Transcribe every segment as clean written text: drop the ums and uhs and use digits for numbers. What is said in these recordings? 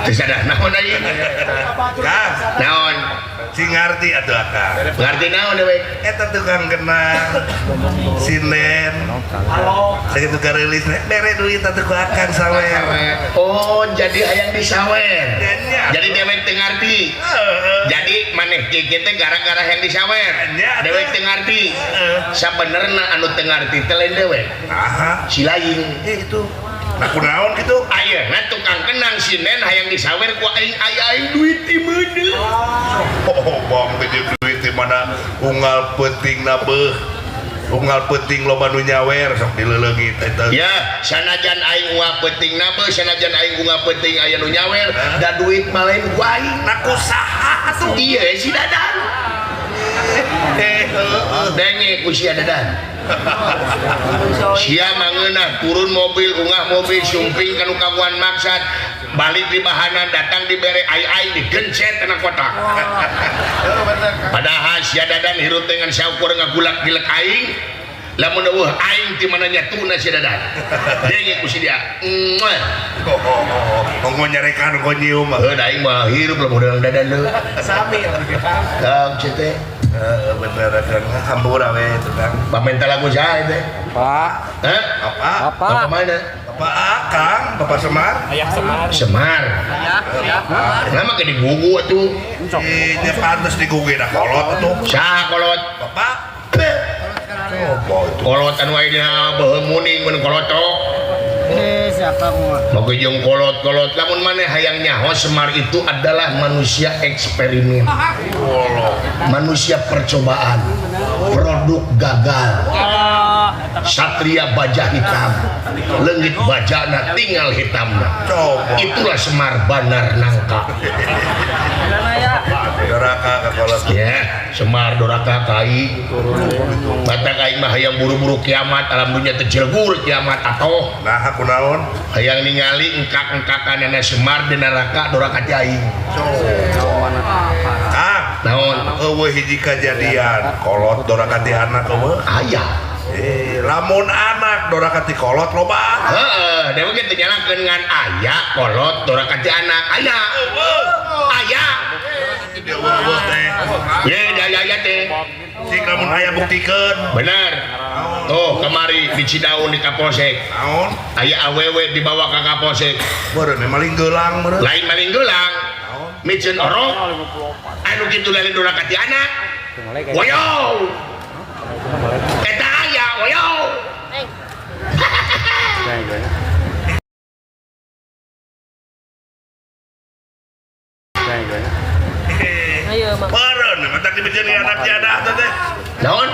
Teu sadar naon aing. Kang, Naon? sing ngarti atuh akang. Ngarti naon dewek? Eta tukang kenang. Sinden. Sakitu kareulis bere duit atuh ku akang sawer. Oh, jadi hayang disawer. Nya. Jadi dewek teu ngarti. Heeh. Jadi maneh kieu teh gara-gara hayang disawer. Nya. Dewek teu ngarti. Heeh. Sabenerna anu teu ngarti teh lain dewek. Nah, Si lain. itu. Nah, kunaon kitu? Ayeuna tukang kenang sinden hayang disawer ku aing, aya aing duit di meuneu. Oh, bang pinjem duit di mana unggal peuting na beuh. Unggal peuting loba nu nyawer sok dileuleungit eta. Ya, sanajan aing unggal peuting na beuh, sanajan aing unggal peuting aya nu nyawer, da duit mah lain ku aing. Nah, ku saha atuh? Ieu si Dadan. Heeh. Denge ku sia Dadan. Sia mangeunah turun mobil, ungah mobil sumping kanu kaguan maksad, balik di bahanan datang dibere ai-ai digencet kana kotak. Padahal sia Dadan hirup dengan saukur ngagulak gilek aing. Lamun eueuh aing ti mana nyatuna si Dadan. Denge ku si dia. Muah. Oh, ongko nyarekan ongko nyium. Heuh da aing mah hirup lamun urang Dadan deui. Sami. Kang teh. Heeh, bener Kang. Hampura we itu Kang. Pamenta lagu saha teh? Pak. Hah? Apa? Bapak. Bapak mana? Bapak Akang, Bapak Semar. Ayah Semar. Semar. Ayah. Lama ke digugu atuh. Ih, pantes digugu da kolot atuh. Saha kolot? Bapak. Coba itu. Kolot anu aya dina beuheung muning mun kolotok. Siapa gua? Moga jeung kolot-kolot lamun maneh hayang nyaho Semar itu adalah manusia eksperimen. Manusia percobaan. Produk gagal. Satria baja hitam. Leungit bajana tinggal hitamna. Coba. Itulah Semar Banar Nangka. Doraka ka kolot. Ya, Semar doraka ka aing. Batak aing mah hayang buru-buru kiamat, alam dunya teh jelgur kiamat atoh. Nah, kunaon? Hayang ningali engkak-engkakanana Semar di neraka doraka ti aing. Kang, Naon? eueuh hiji kajadian kolot doraka ti anak eueuh. Aya. Lamun anak doraka ti kolot loba. Heeh, dewe ge teu nyalakeun ngan aya kolot doraka ti anak. Aya. Aya. Eueuh teh. Ye, da aya teh. Cik lamun aya buktikeun. Bener. Tuh, kemari di Cidaun di Kapolsek. Naon? Aya awewe dibawa ka Kapolsek. Meureun maling geulang meureun. Lain maling geulang. Miceun orok. Anu kitu lain doraka ti anak. Woyo. Eta aya woyo. Ayo, Mak. Meureun matak dibiceun anak jadah teh teh. Naon?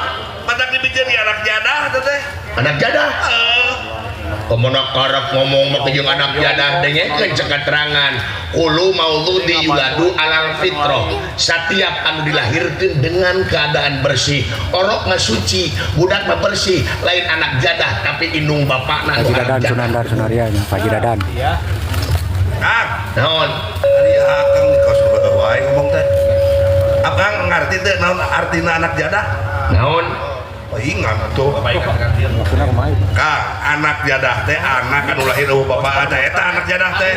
Matak dibiceun anak jadah teh teh. Anak jadah. Heeh. Komono karep ngomong mah jeung anak jadah dengekeun cek keterangan. Kullu mauludi yuladu alal fitrah. Satiap anu dilahirkeun dengan keadaan bersih, orok mah suci, budak mah bersih, lain anak jadah tapi indung bapakna anu Haji anak Dadan jadah. Sunandar Sunaria nya Pak Haji Dadan. Kang, Naon? ari akang kos wae ngomong teh. Akang ngarti teh naon artina anak jadah? Naon? Oh, ingat atuh. Maksudna kumaha? Kang, anak jadah teh anak anu lahir eueuh bapak teh eta anak jadah teh.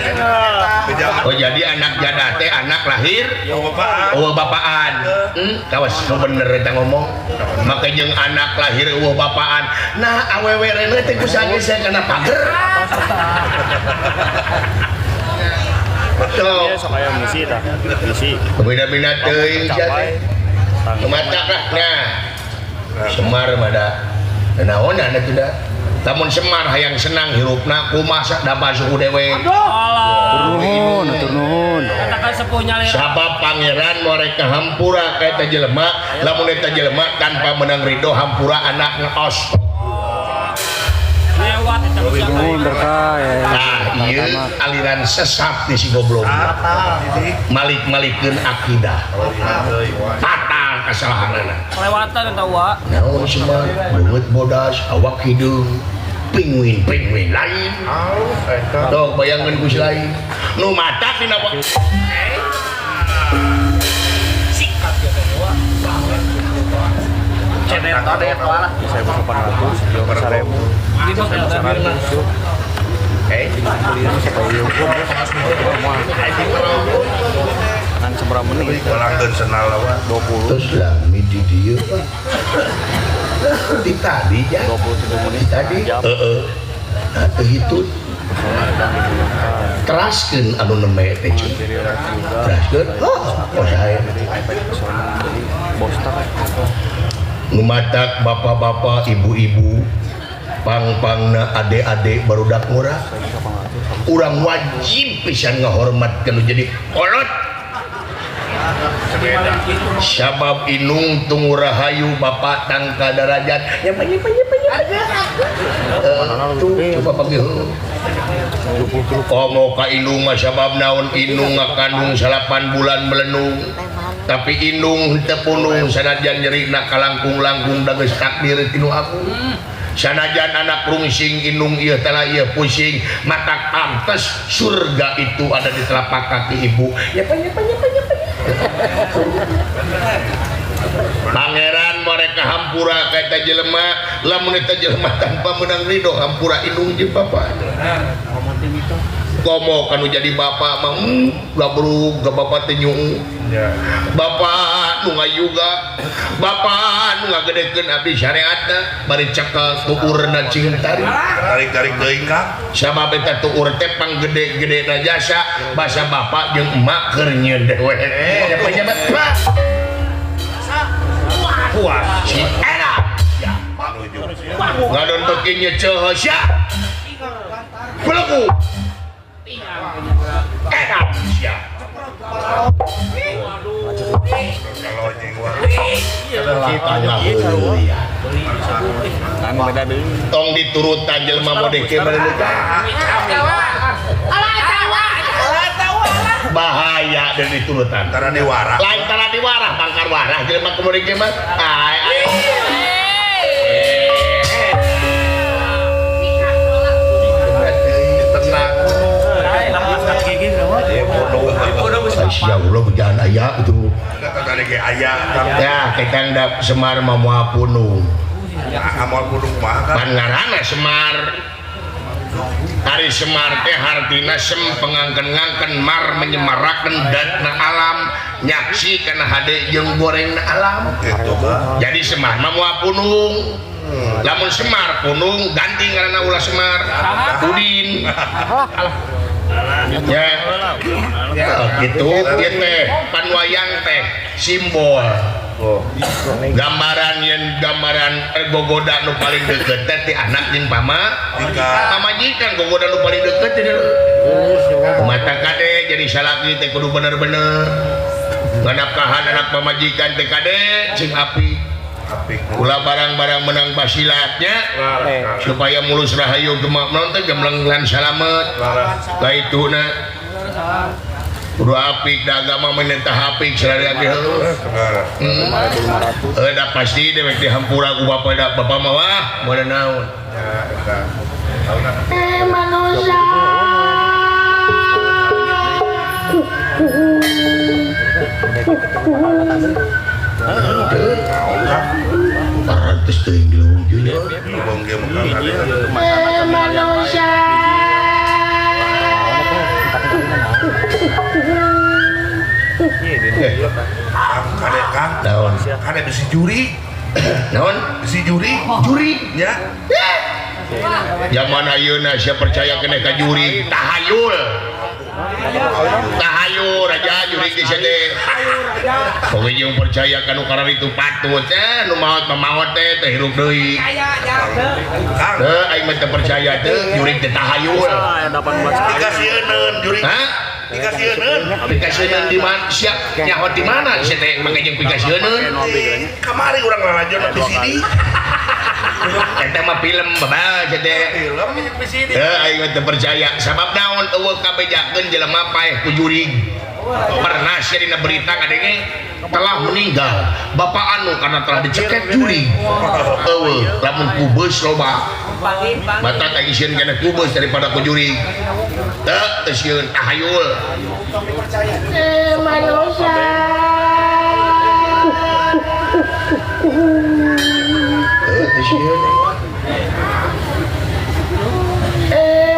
Beja Oh jadi anak jadah teh anak lahir eueuh bapak. eueuh bapaan. Kawas nu bener eta ngomong. Make jeung anak lahir eueuh bapaan. Nah awewe reuneuh teh ku saha kana pager. Betul. Sok aya misi tah. Misi. Beda-beda teuing sia teh. Kumatak lah. Nah, Semar mah da naonan atuh da. Lamun Semar hayang senang hirupna kumaha da suku dewek. Nuhun, atur nuhun. Katakan sepuhnya lira. Sabab pangeran mereka hampura ka eta jelema, lamun eta jelema tanpa menang ridho hampura anak ngeos. Lewat eta Nuhun berkah ya. Nah, ieu aliran sesat di si goblok. Malik-malikeun akidah. Fatal kesalahanana. Kelewatan eta wa. Naon Semar, beungeut bodas, awak hideung, pinguin pinguin lain. Tuh bayangkeun ku si lain. Nu matak dina Sikat ya teh wa. Cenet lah. 1800, 1000. Lima Eh, Beli sampai Balangkeun senal lawan 20. Terus lami di dieu Pak. Di tadi ya. 27 menit. Di tadi. Jam. Heeh. Nah, teu hitut. Teraskeun anu neme teh cuy. Teraskeun. Oh, saya. Booster. Nu matak bapak-bapak, ibu-ibu, pang-pangna ade-ade barudak murah. Urang wajib pisan ngahormat kanu jadi kolot. Sabab inung tunggu rahayu bapak tangka darajat. Ya banyak banyak banyak. Tuh coba panggil. Komo ka indung mah sabab naon indung ngakandung 8 bulan melenung. Tapi indung teu punung sanajan nyerina kalangkung-langkung da geus takdir tinu aku. Sanajan anak rungsing indung ieu tala ieu pusing matak pantes surga itu ada di telapak kaki ibu. Ya banyak banyak banyak banyak. Pangeran mereka hampura ka eta jelema lamun eta jelema tanpa menang ridho hampura indung jeung bapa. Komo kanu jadi bapak mah gabrug ka bapak teh nyuu. Bapak nu ngayuga, bapak nu ngagedekeun abdi syariatna bari cekel tuurna cing tarik. Tarik-tarik teuing Kang. Sabab eta tuur teh panggede-gedena jasa basa bapak jeung emak keur nyieun dewek. Ya pejabat Pak. Puas. Si enak. Ngadon beuki nyeceuh sia. Belegu. Enak sia. Tong diturutan jelema mode kieu bahaya dan diturutan. Tara diwarah. Lain tara diwarah, bangkar warah jelema kumaha kieu mah. Ai ai. Tenang. Ya Allah bejaan aya itu. Tadi ge aya. Ya, kita ndak Semar mah moal punung. Moal punung mah kan. Pan ngaranna Semar. Ari Semar teh hartina sem pengangken-ngangken mar menyemarakeun datna alam nyaksi kana hade jeung gorengna alam. Gitu mah. Jadi Semar mah moal punung. Lamun Semar punung ganti ngaranna ulah Semar. Udin. Alah. Ya. Gitu ieu teh panwayang teh simbol. Gambaran yen gambaran gogoda nu paling deukeut teh ti anak jeung pamajikan gogoda nu paling deukeut teh. Mata kade jadi salaki teh kudu bener-bener nganapkahan anak pamajikan teh kade cing api. Ulah barang-barang menang basilatnya supaya mulus rahayu gemak naon teh gemleng lan salamet. Ka ituna kudu apik da agama menentah apik sararea ge heueuh. Da pasti dewek dihampura ku bapa da bapa mah wah moal naon. Manusia. Parantos teuing di leuweung jeung Leuweung ge mah Manusia. Kade Kang, naon? Kade bisi juri. Naon? Bisi juri, juri nya. Zaman ayeuna sia percaya keneh ka juri, tahayul. Tahayul raja juri geus teh. Pokoke jeung percaya ka nu kararitu patut teh, nu maot mah maot teh teh hirup deui. Kang, Teu aing mah teu percaya teh juri teh tahayul. dikasieun juri. Hah? Dikasieun. Pikasieun di mana? Sia nyaho di mana sia teh make jeung pikasieun? Kamari urang lalajon di sini. Eta mah film babal sia teh. Film di sini. Heuh aing mah teu percaya sabab naon eueuh kabejakeun jelema paeh ku jurig. Pernah sia dina berita ngadenge telah meninggal bapak anu karena telah dicekek jurig. Eueuh lamun ku beus loba. Mata teh sieun kana ku beus daripada ku jurig. Teu teu sieun tahayul. Manusia. Teu teu sieun.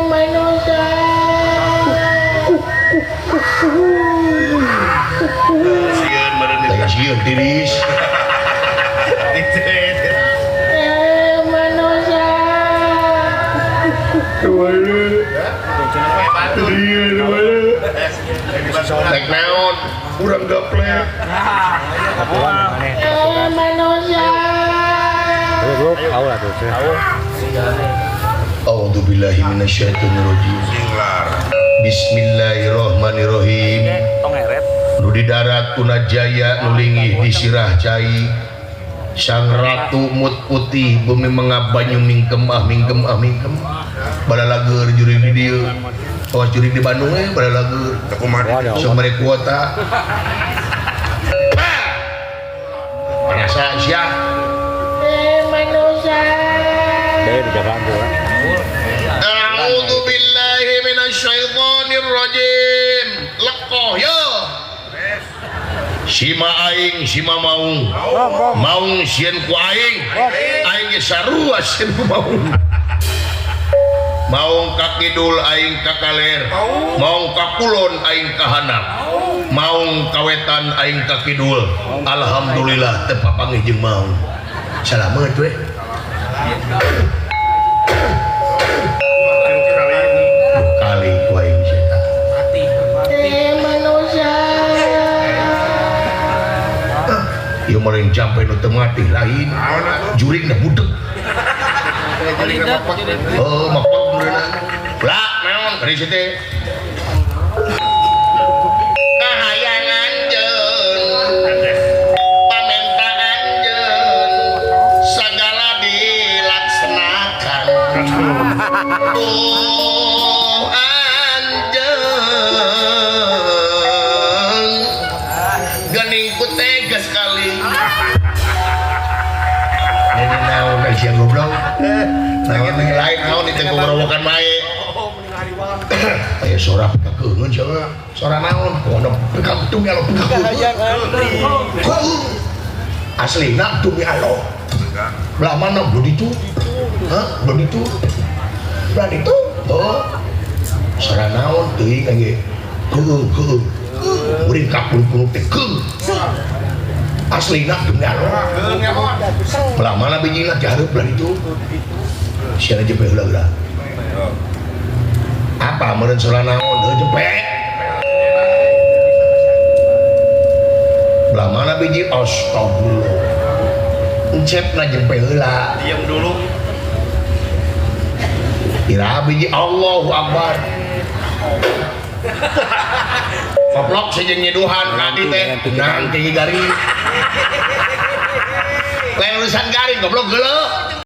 Manusia. tiris. Manusia. Rek naon? Urang gaplek. Manusia. Goblok, tahu lah tuh. A'udzubillahi minasyaitonirrajim. Bismillahirrahmanirrahim. Nu di darat Unajaya nu linggih di sirah cai. Sang Ratu Mut Putih bumi mengap banyu mingkem ah mingkem ah mingkem. Balalager jurig di dieu. Awas jurig di Bandung we balalager. Kumaha? Sok mere kuota. Parasa sia. Manusia. Dari di Jakarta tuh. A'udzu billahi minasyaitonir rajim. Lekoh yo. Sima aing sima maung. Maung sieun ku aing. Aing ge sarua sieun ku maung. Maung ka kidul aing ka kaler. Maung ka kulon aing ka handap. Maung ka wetan aing ka kidul. Alhamdulillah teu papanggih jeung maung. Salamet we. Kali ku aing setan. Manusia. Ieu meureun jampe nu teu mati lain. Juringna budeg. Oh, mapek meureunna. Lah, naon dari situ teh? Kahayang anjeun. Pamenta anjeun. Sagala dilaksanakan. Oh, anjeun. Geuning ku tega sekali. Ini naon sia goblok. Naon lain naon itu gorowokan bae. Aya sora pikakeungeun sia. Sora naon? Pokona pegang demi Allah pikakeungeun. Aslina demi Allah. Belah mana belah ditu? Hah? Belah ditu? Belah ditu? Oh. Sora naon teuing anjing. Keung keung. Muring kapul-pul teh keung. Aslina demi Allah. Belah mana bijina dihareup belah ditu? Sia jepe heula heula. Apa meureun sora naon heuh jepe? Belah mana biji astagfirullah. Encepna jepe heula. Diam dulu. Ira biji Allahu Akbar. Koplok sejeung nyeduhan ka di teh nang tinggi garing. Lain urusan garing goblok geuleuh.